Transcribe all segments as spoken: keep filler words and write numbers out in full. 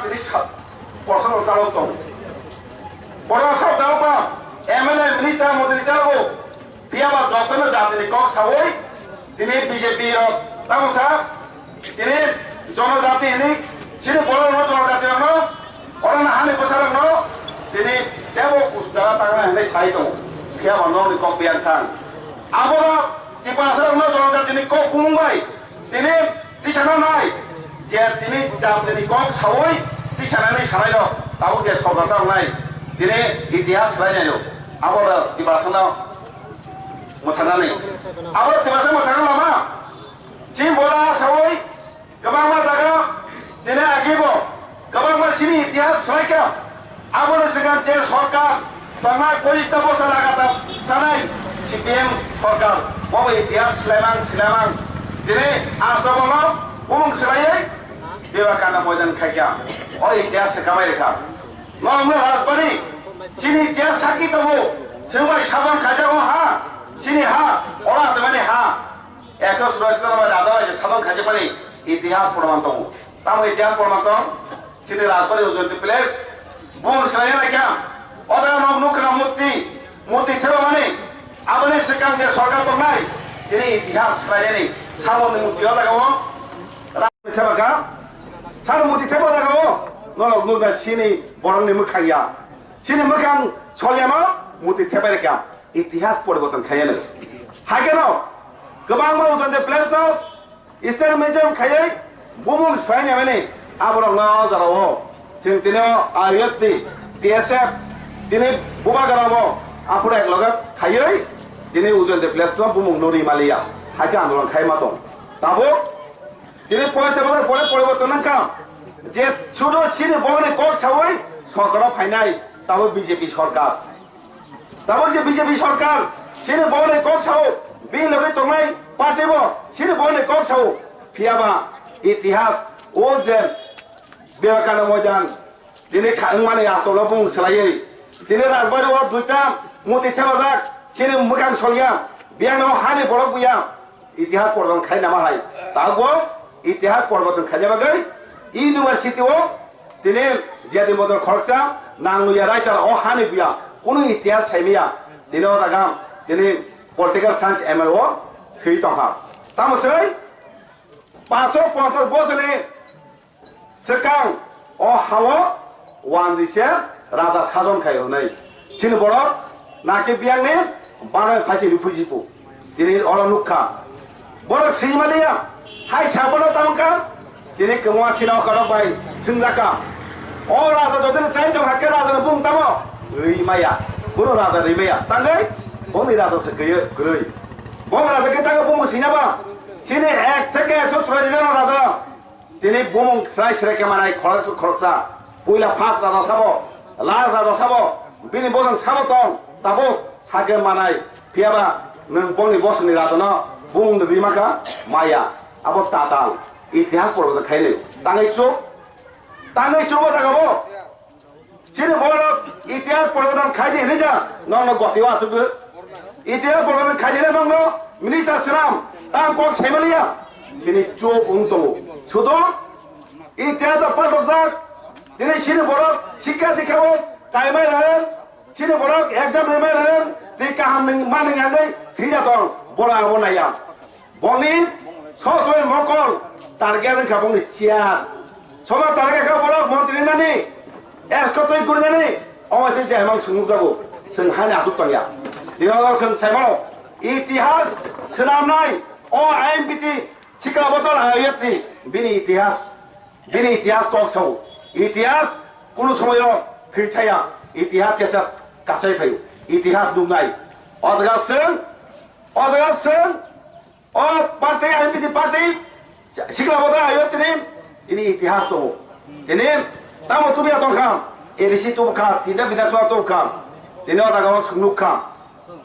Tini sa-, kosom rok chalo tong. Borok sa chalo tong. M L A, minister, montri chalo. Phiya ba jotono jatini kok sawi tini B J P rok tamo sa tini jonojati hini chini borok no jonojati rok no oro na hani bwsa rok no tini tebo jaga tangna hinwi sai tongo. Phiya ba nokni kok biyang thang. Abo Tiprasa rok no jonojati ni kok bumung bai tini tisana nai je tini jatini kok sawi tisanani sanai rok tabuk je sorkar chak nai tini itihas khlai nai rok abo da Tiprasa no mwthanani abo Tiprasa mwthangna lama chini bola sawi kwbangma jaga tini agibo kwbangma chini itihas swlaikha. Aboni swkang je sorkar tongnai pochista bosor lagatar chanai C P M sorkar bobo itihas swlaimang swlaimang tini asrobono bumung swlaiwi Vivekananda Moidan khaikha. O itihas se kamai rikha. Nokno Rajbari chini itihas saki tongo. Chwngbai sabang khajago ha chini ha ora tongmani ha. Ekso suraisla bai raja bai sabang khajakmani itihas proman tongo. Tamo itihas proman tong? Chini Rajbari Ujoyante Place bumung swlaiya naikha. O jaga nok nukha murti, murti thebamani. Aboni swkang je sorkar tongnai, tini itihas swlaiyani samungni murti o jaga o. Thebakha, sano murti theba jaga o. Norok nukha chini borokni mwkhang ya. Chini mwkhang solyama murti thebai rikha. Itihas poriborton khaiyano. Haikhe no, kwbangma Ujoyante Place no Eastern Museum khaiwi bumung swlainai mani aborok no o jora o chwng tini o I F T, T S F tini bubagra bo aphuru ek loge khaiwi tini Ujoyante Place no bumung no ri maliya. Haikhe andolon khai ma tong. Tabuk tini poisa bosor pore poriborton wngkha je sudu chini bongni kok sawi sorkar o phainai tabuk B J P sorkar. Tabuk je B J P sorkar, chini bongni kok sao, bini loge tongnai party bo, chini bongni kok sao. Phiya ba itihas, o je Vivekananda Moidan, tini kha-, wngmani acholo bung swlaiwi. Tini Rajbari o duita murti thepajak, chini mwkhang solya, biyangno hani borok buya. Itihas poriborton khai nama hai. Tabuk itihas poriborton khaina bagwi university o tini J D Modon khoroksa nangluya writer o hani buya kunu itihas saimaya. Tini o jaga tini political science M A o swi tongkha. Tamo swi paanch ponchas bosorni Swkang o hao wanjise raja sajon khai hwnwi. Chini borok naki biyangni banai phai chini phujipu. Tini oro nukha. Borok swijmaliya hai sabono tamkha. Tini kwmwa sina o korok bai swngjaka. O raja jotoni chai tong hakke raja ni bung tamo rwi maya. Bono raja rwi maya. Tangwi boni raja se kwrwi. Bong raja khe tangwi bung sina ba. Chini ek theke ekso chwraiji jona raja. Tini bumung srai srai khe manai khoroksa khoroksa. Puila first raja sabo, last raja sabo, bini bosong sabo tong, tabuk hakhe manai. Phiyaba nwng bongni bosongni rajano bumung rwi mankha maya. Abo tatal. Itihas poriborton khainai. Tangwi chuk, tangwi chuk bo jaga bo. Chini borok itihas poriborton khaidi hinwi ja nokno gotio aswk. Itihas poriborton khaidi hinwi nokno minister swnam tang kok saimaliya. Bini chup wng tongo. Sudo itihas da pathokjak. Tini chini borok sikha dikhao kaimai rang. Chini borok exam rimai rang. Tei kaham nang mani hangwi thwija tong. Borok abo naiya. Bongni sosoi mokol target wngkha bongni chair. Soba target kha borok montri nani, eskotoi guri nani, omo se je hemang sunguk jago, seng hani asuk tongya. Dino seng saimano, itihas swnamnai, o I M P T, chikla botor I F T, bini itihas, bini itihas kok sao. Itihas kunu somoyo thwi thaya, itihas chesa kasai phaio, itihas nuknai. O jaga seng, o jaga seng, O party, I M P T party, sikla boda ayo tini, tini itihas tongo. Tini tamo tubiya tongkha, A D C tubukha, tinda bidaswa tubukha, tini o jaga o swngnukha.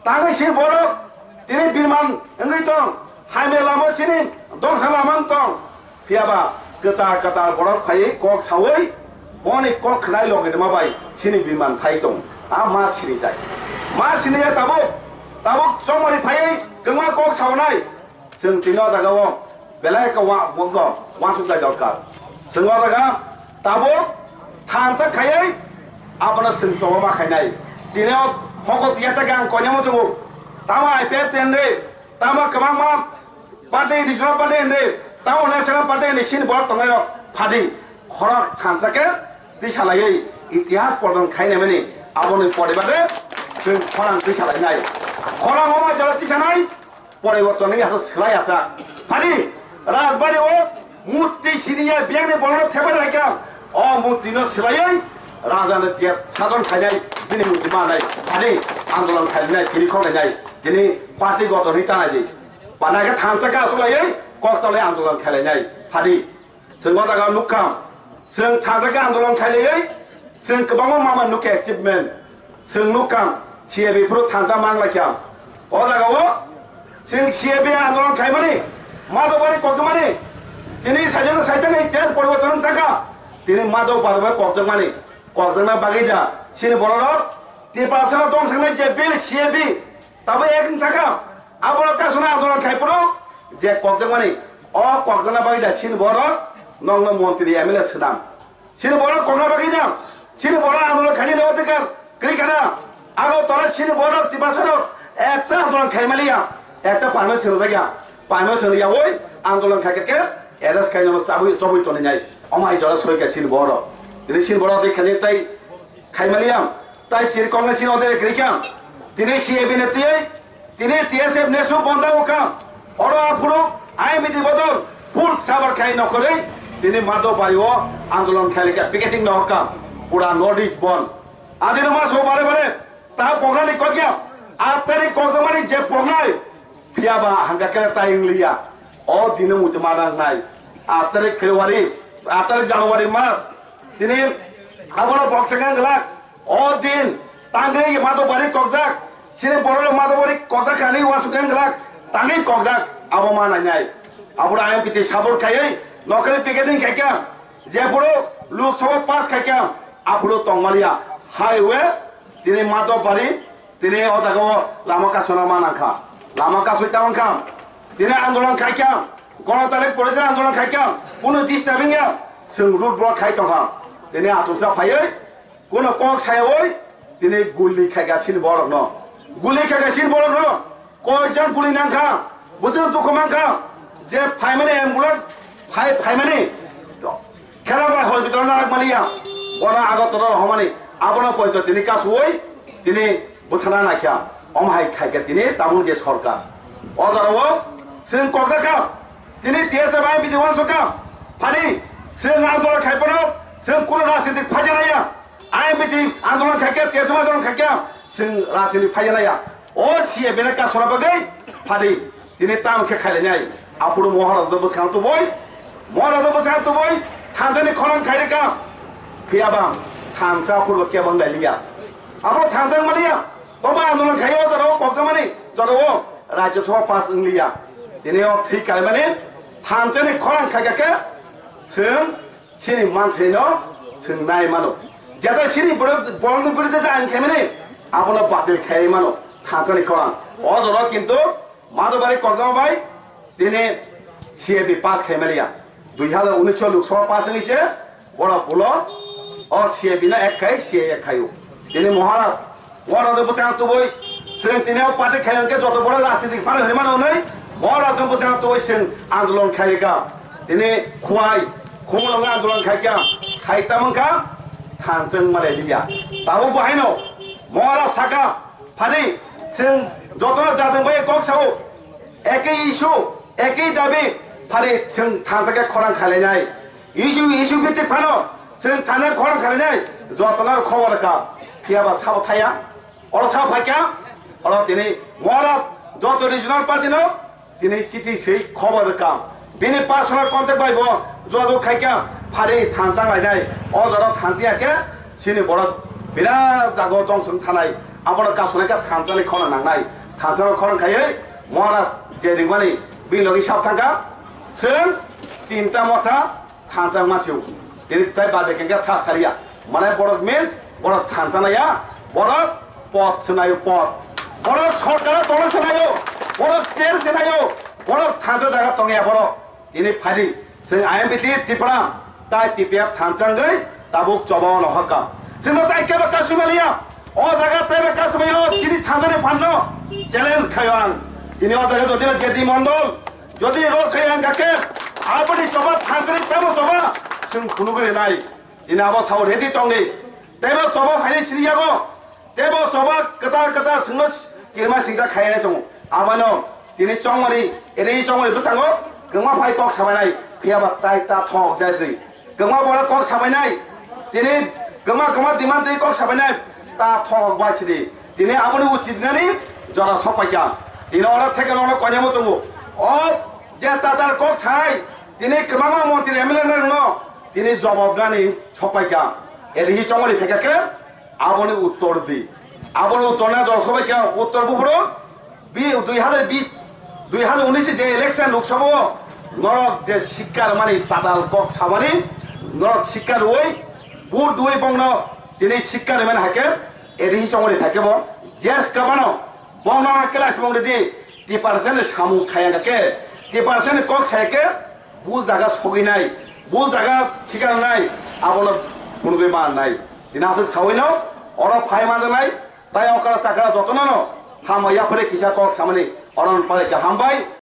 Tangwi si borok, tini birman wngwi tong, haimai lama chini, dongsa lama wng tong. Phiyaba kwtal kwtal borok phaiwi kok sawi, boni kok khwnai logi rwma bai chini birman phai tong. A ma sini tai. Ma sini ya tabuk, tabuk chongmani phaiwi kwma kok sawnai. Chwng tini o jaga o belai khe wa-, wa-, wa-, uansuknai dorkar. Chwng o jaga Tabuk thansa khaiwi abono chwng choba ma khainai. Tini o hokot yata gang koinamo chungo. Tamo I P F T hwnwi, tamo kwbangma party, regional party hwnwi, tamo national party hwnwi sini borok tongnairok phadi. Khorok thansa khe tisa laiwi itihas pordon khainai mani aboni poribade chwng khorang tisa lainai. Khorang omo jora tisa nai. Poriborton ni asa swlai asa. Phani Rajbari o murti siniya biyang ni borok no thepai bai kha. O murti no swlaiwi raja no je sadon khainai bini murti manai. Phani andolon khainai tini khok nai. Tini party goton hi tanai di. Bana khe thansa ka swlaiwi kok salai andolon khainai. Phani Chwng o jaga nukha, chwng thansa khe andolon khailaiwi, chwng kwbangma mama nukha achievement. Chwng nukha, C A B phuru thansa mang laikha. O jaga o chwng C A B andolon khaimani, Madhobari kokjagmani, tini saijak saitangwi tei poriborton wng thangkha. Tini Madhobari bai kokjakmani, kokjakna bagwi da, chini bororok Tiprasano tong thangnai je bill C A B, tabuk ek wng thangkha. Abono kasuna andolon khai phuru je kokjakmani, o kokjakna bagwi da chini borok nokno montri M L A swnam. Chini borok kokna bagwi da chini borok andolon khainani odhikar kwrwi khana. Agartala chini borok Tiprasarok ekta andolon khai maliya, ekta permission rwjakya. Permission rwyawi andolon khai khe arrest khainano chabwi chobwi tonwi nai. Omo hai jora soi kha chini borok. Tini chini borok de khani tai khai maliya. Tai chini kokna chini odhikar kwrwi kha. Tini C A B ni twi Tini T S F nesu bonda ukha, oro aphuru I M P T bodol full sabar khai nokhorwi tini Madhobari o andolon khai lekha picketing no hokha pura North East bon. Adino ma so bare bare ta poknani kokya, aat tarik kokmani je poknai, phiya ba hangka kele ta ingliya. O dino muitu ma nang nai. Aat tarik February, aat tarik January mas, tini abono pok thangka glak. O din tangwi Madhobari kokjak, chini borok Madhobari kokjak kani uansukha glak tangwi kokjak abo ma nainai. Aphuru I M P T sabur khaiwi nokhorwi picketing khaikha, jephuru Lok Sabha pass khaikha, aphuru tongmaliya highway tini Madhobari tini o jaga o lama kasuna ma nangkha, lama kasui ta wngkha, tini andolon khaikha, Ganotantrik Party andolon khaikha, kunu disturbing ya, chwng road block khai tongkha, tini atumsa phaiwi Kono kok sayawoi tini guli khaika sini borokno. Guli khaika sini borokno. Koijon guli nangkha. Bwswk dukhu mankha. Je phaimani ambulance phai phaimani. Khela bai hospital narak maliya. Bono Agartala rohormani. Abono poito tini kasuoi tini bwthana naikha. Omo hai khaika tini tabuk je sorkar. O jorao chwng kokjakha. Tini T S F I M P T uansukha. Phani chwng andolon khaiphano chwng kono rajnitik phaijana ya. I M P T andolon khaikha, T S F andolon khaikha, chwng rajniti phaiya naiya. O C A B ni kasona bagwi phadi tini tamo khe khailainai. Aphuru Maharaj no bwskango tubui, Maharaj no bwskango tubui, thansa ni khorang khairikha. Phiya ba thansa aphuru kebo wng lailiya. Abo thansa wng maliya. Toba andolon khaiya o jorao kokjamani jorao Rajya Sabha pass wng liya. Tini o thwi kalaimani thansa ni khorang khaikha khe chwng Chini manthai no chwng nai mano. Jeta chini borok, borokni biruddhe je ain khaimani, abono batil khai mano, thansani khorang. O jora kintu Madhobari kokjama bai tini C A B pass khai maliya. Dui hazar unis Lok Sabha pass wngwi se borok ulo o C A B no ek khai, C A A khai o. Tini Maharaj, Maharaj bwsang tubui, chwng tini o party khai hwnkhe joto borok rajniti phano hwnwi mano hwnwi, Maharaj bwsang tubui chwng andolon khai rwkha. Tini Khwai, Khumulwngo andolon khaikha, khai tamo wngkha, thansa wng malai liya. Tabuk bo haino, Maharaj sakha, phadi, chwng jotono jatong bai kok sao, ekei issue, ekei dabi, phadi chwng thansa khe khorang khailainai. Issue, issue bhitik phano, chwng thansa khorang khailainai, jotono khobor rwkha, phiya ba sabo thaya. Oro sa phaikha, oro tini Maharaj joto regional party no tini chiti swi khobor rwkha. Bini personal contact bai bo jojok khaikha, phari thansa lainai. O jora thansa ya khe chini borok birat jago jongsong thanai. Abono kasonai khe thansa ni khorang nangnai. Thansa no khorang khaiwi Maharaj je ringmani bini logi sap thangkha. Chwng tinta motha thansa wngma sio. Tini tai bade kengkha thas thaliya. Mane borok means, borok thansa naya, borok pot senayo pot. Borok sorkar tongna senayo, borok chair senayo, borok thansa jaga tongya borok. Tini phadi, chwng I M P T Tripura, Tai T P F thanchangwi tabuk choba no hakam. Chwngno tai kebo kasumaliya. O jaga taibo kasumaya o chini thanjani phanno challenge khayo ang. Tini o jaga jodi na J D Mondol, jodi rosai ang kake, aboni choba thanjani taibo choba, chwng phunugwi nai. Tini abo sao ready tongdi. Taibo choba phaini chini yago. Tebo choba kwtal kwtal swngo kirima singcha khainai tongo. Abano tini chongmani, eri chongmani bwskango kwma phai kok sabainai, phiyaba tai ta thok jai twi. Kwma bora kok sabainai, tini kwma kwma diman twi kok sabainai, ta thok bai chidi. Tini aboni uchit nani jora sok paikha. Tini oro theke nono koinemo chongo. O je tatar kok sai, tini kwbangma montri M L A rokno tini jobab nani sok paikha. Eri hi chongmani phaikha khe, Aboni uttor di. Aboni uttor na jora sobai khe uttor buphuru bi dui hazar bis, dui hazar unis je election Lok Sabha o norok je sikka rwmani tatal kok samani norok sikka rwui vote rwui bongno tini sikka rwmani hakhe A D C chongmani phaikhe bo jes kabano bongno class bong ridi T P R C ni samung khayang khe T P R C ni kok sai khe Bu jaga soginai, bu jaga thikanai, abono phunugwi mannai. Tini aswk sawino, oro phai manjaknai, tai okra chakra jotonono hambai yaphare kisa kok samani, oro pare khe hambai,